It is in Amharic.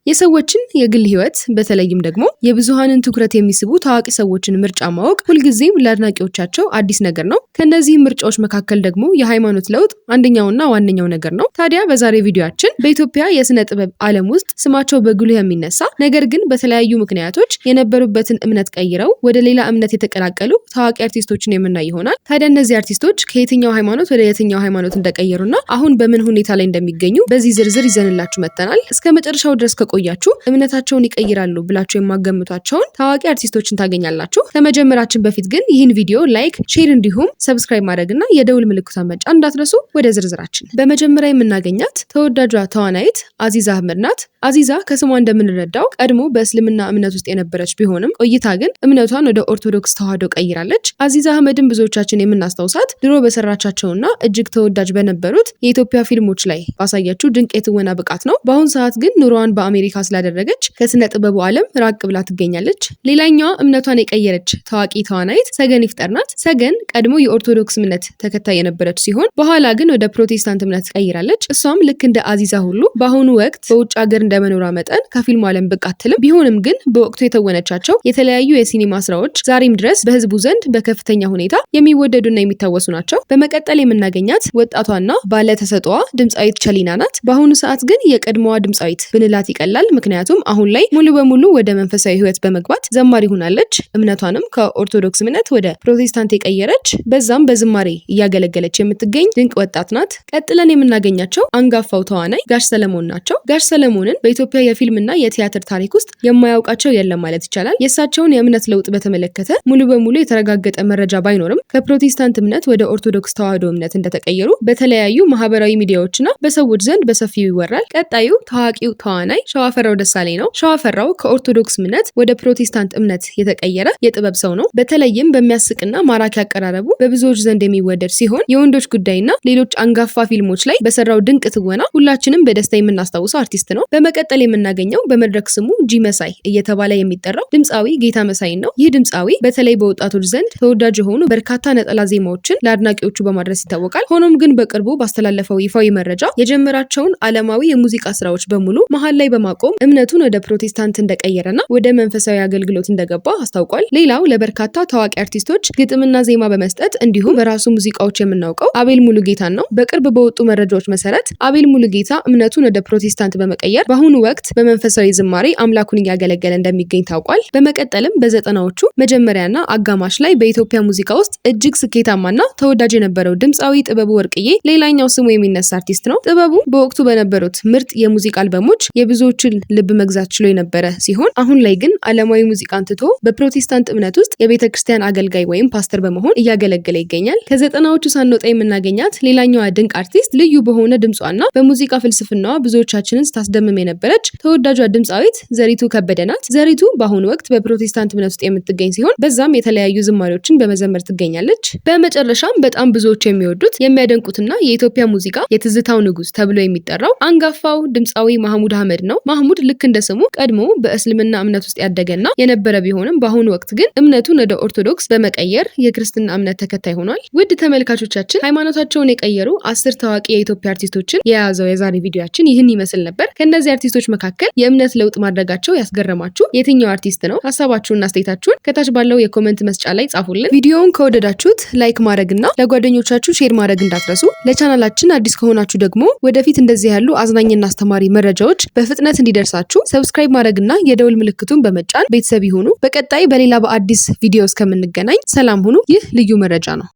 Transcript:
የሰዎችን የግል ህይወት በተለይም ደግሞ የብዙሃንን ትኩረት የሚስቡ ታዋቂ ሰዎችን ምርጫ ማወቅ ሁልጊዜም ለአድናቂዎቻቸው አዲስ ነገር ነው። ከእነዚህም ምርጫዎች መካከል ደግሞ የሃይማኖት ለውጥ አንደኛውና ዋነኛው ነገር ነው። ታዲያ በዛሬ ቪዲዮአችን በኢትዮጵያ የስነ ጥበብ ዓለም ውስጥ ስማቸው በጉልህ የሚነሳ ነገር ግን በተለያዩ ምክንያቶች የነበሩበትን እምነት ቀይረው ወደ ሌላ እምነት የተቀላቀሉ ታዋቂ አርቲስቶችን የምናይ ይሆናል። ታዲያ እነዚህ አርቲስቶች ከየትኛው ሃይማኖት ወደ የትኛው ሃይማኖት እንደቀየሩና አሁን በምን ሁኔታ ላይ እንደሚገኙ በዚህ ዝርዝር ይዘንላችሁ መጥተናል። እስከ መጨረሻው ድረስ ከቆያችሁ እምነታቸውን ይቀይራሉ ብላችሁ የማትገምቷቸውን ታዋቂ አርቲስቶችን ታገኛላችሁ። ከመጀመራችን በፊት ግን ይህን ቪዲዮ like፣ share እንዲሁም subscribe ማድረግና የደውል ምልክቷን መጫን እንዳትረሱ። ወደ ዝርዝራችን በመጀመሪያ የምናገኛት ተወዳጇ ተዋናይት አዚዛ አህመድ ናት። አዚዛ ከስሟ እንደምንረዳው ቀድሞ በእስልምና እምነት ውስጥ የነበረች ቢሆንም ቆይታ ግን እምነቷን ወደ ኦርቶዶክስ ተዋህዶ ቀይራለች። አዚዛ አህመድን ብዙዎቻችን የምናስታውሳት ድሮ በሰራቻቸውና እጅግ ተወዳጅ በነበሩት የኢትዮጵያ ፊልሞች ላይ ባሳየችው ድንቅ የትወና ብቃት ነው። በአሁን ሰዓት ግን ኑሮዋን በአሜሪካ ስላደረገች ከስነ ጥበቡ ዓለም ራቅ ብላ ትገኛለች። ሌላኛዋ እምነቷን የቀየረች ታዋቂ ተዋናይት ሰገን ይፍጠር ናት። ሰገን ቀድሞ የኦርቶዶክስ እምነት ተከታይ የነበረች ሲሆን በኋላ ግን ወደ ፕሮቴስታንት እምነት ቀይራለች። እሷም ልክ እንደ አዚዛ ሁሉ በአሁኑ ወቅት በውጭ ሀገር እንደመኖሯ መጠን ከፊልሙ ዓለም ብቅ አትልም። ቢሆንም ግን በወቅቱ የተወነቻቸው የተለያዩ የሲኒማ ስራዎች ዛሬም ድረስ በህዝቡ ዘንድ በከፍተኛ ሁኔታ የሚወደዱና የሚታወሱ ናቸው። በመቀጠል የምናገኛት ወጣቷና ባለተሰጥኦዋ ድምፃዊት ቸሊና ናት። በአሁኑ ሰዓት ግን የቀድሞዋ ድምፃዊት ብንላት ይቀላል። ምክንያቱም አሁን ላይ ሙሉ በሙሉ ወደ መንፈሳዊ ህይወት በመግባት ዘማሪ ሆናለች። እምነቷንም ከኦርቶዶክስ እምነት ወደ ፕሮቴስታንት የቀየረች፣ በዛም በዝማሬ እያገለገለች የምትገኝ ድንቅ ወጣት ናት። ቀጥለን የምናገኛቸው አንጋፋው ተዋናይ ጋሽ ሰለሞን ናቸው። ጋሽ ሰለሞንን በኢትዮጵያ የፊልምና የቲያትር ታሪክ ውስጥ የማያውቃቸው የለም ማለት ይቻላል። የእሳቸውን የእምነት ለውጥ በተመለከተ ሙሉ በሙሉ የተረጋገጠ መረጃ ባይኖርም ከፕሮቴስታንት እምነት ወደ ኦርቶዶክስ ተዋህዶ እምነት እንደተቀየሩ በተለያዩ ማህበራዊ ሚዲያዎችና በሰዎች ዘንድ በሰፊው ይወራል። ቀጣዩ ታዋቂው ተዋናይ ሸዋፈራው ደሳለኝ ነው። ሸዋፈራው ከኦርቶዶክስ እምነት ወደ ፕሮቴስታንት እምነት የተቀየረ የጥበብ ሰው ነው። በተለይም በሚያስቅና ማራኪ አቀራረቡ በብዙዎች ዘንድ የሚወደድ ሲሆን የወንዶች ጉዳይና ሌሎች አንጋፋ ፊልሞች ላይ በሰራው ድንቅ ትወና ሁላችንም በደስታ የምናስታውሰው አርቲስት ነው። በመቀጠል የምናገኘው በመድረክ ስሙ ጂ መሳይ እየተባለ የሚጠራው ድምፃዊ ጌታ መሳይን ነው። ይህ ድምፃዊ በተለይ በወጣቶች ዘንድ ተወዳጅ የሆኑ በርካታ ነጠላ ዜማዎችን ለአድናቂዎቹ በማድረስ ይታወቃል። ሆኖም ግን በቅርቡ ባስተላለፈው ይፋዊ መረጃ የጀመራቸውን ዓለማዊ የሙዚቃ ስራዎች በሙሉ መሀል ላይ በማቆም እምነቱን ወደ ፕሮቴስታንት እንደቀየረና ወደ መንፈሳዊ አገልግሎት እንደገባ አስታውቋል። ሌላው ለበርካታ ታዋቂ አርቲስቶች ግጥምና ዜማ በመስጠት እንዲሁም በራሱ ሙዚቃዎች የምናውቀው አቤል ሙሉጌታን ነው። በቅርብ በወጡ መረጃዎች መሰረት አቤል ሙሉጌታ እምነቱን ወደ ፕሮቴስታንት በመቀየር በአሁኑ ወቅት በመንፈሳዊ ዝማሬ አምላኩን እያገለገለ እንደሚገኝ ታውቋል። በመቀጠልም በዘጠናዎቹ መጀመሪያና አጋማሽ ላይ በኢትዮጵያ ሙዚቃ ውስጥ እጅግ ስኬታማና ተወዳጅ የነበረው ድምፃዊ ጥበቡ ወርቅዬ ሌላኛው ስሙ የሚነሳ አርቲስት ነው። ጥበቡ በወቅቱ በነበሩት ምርጥ የሙዚቃ አልበሞች የብዙዎችን ልብ መግዛት ችሎ የነበረ ሲሆን አሁን ላይ ግን ዓለማዊ ሙዚቃን ትቶ በፕሮቴስታንት እምነት ውስጥ የቤተ ክርስቲያን አገልጋይ ወይም ፓስተር በመሆን እያገለገለ ይገኛል። ከዘጠናዎቹ ሳንወጣ የምናገኛት ሌላኛዋ ድንቅ አርቲስት ልዩ በሆነ ድምጿና በሙዚቃ ፍልስፍናዋ ብዙዎቻችንን ስታስደምም የነበረች ተወዳጇ ድምፃዊት ዘሪቱ ከበደ ናት። ዘሪቱ በአሁኑ ወቅት በፕሮቴስታንት እምነት ውስጥ የምትገኝ ሲሆን በዛም የተለያዩ ዝማሬዎችን በመዘመር ትገኛለች። በመጨረሻም በጣም ብዙዎች የሚወዱት፣ የሚያደንቁትና የኢትዮጵያ ሙዚቃ የትዝታው ንጉስ ተብሎ የሚጠራው አንጋፋው ድምፃዊ ማህሙድ አህመድ ነው። ማህሙድ ልክ እንደ ስሙ ቀድሞ በእስልምና እምነት ውስጥ ያደገና የነበረ ቢሆንም በአሁኑ ወቅት ግን እምነቱን ወደ ኦርቶዶክስ በመቀየር የክርስትና እምነት ተከታይ ሆኗል። ውድ ተመልካቾቻችን፣ ሃይማኖታቸውን የቀየሩ 10 ታዋቂ የኢትዮጵያ አርቲስቶችን የያዘው የዛሬ ቪዲዮአችን ይህን ይመስል ነበር። ከእነዚህ አርቲስቶች መካከል የእምነት ለውጥ ማድረጋቸው ያስገረማችሁ የትኛው አርቲስት ነው? ሀሳባችሁንና አስተያየታችሁን ከታች ባለው የ comment መስጫ ላይ ጻፉልን። ቪዲዮውን ከወደዳችሁት like ማድረግና ለጓደኞቻችሁ share ማድረግ እንዳትረሱ። ለቻናላችን አዲስ ከሆናችሁ ደግሞ ወደፊት እንደዚህ ያሉ አዝናኝና አስተማሪ መረጃዎች በፍጥነት እንዲደርሳችሁ subscribe ማድረግና የደውል ምልክቱን በመጫን ቤተሰብ ይሁኑ። በቀጣይ በሌላ በአዲስ ቪዲዮ እስከምንገናኝ ሰላም ሁኑ። ይህ ልዩ መረጃ ነው።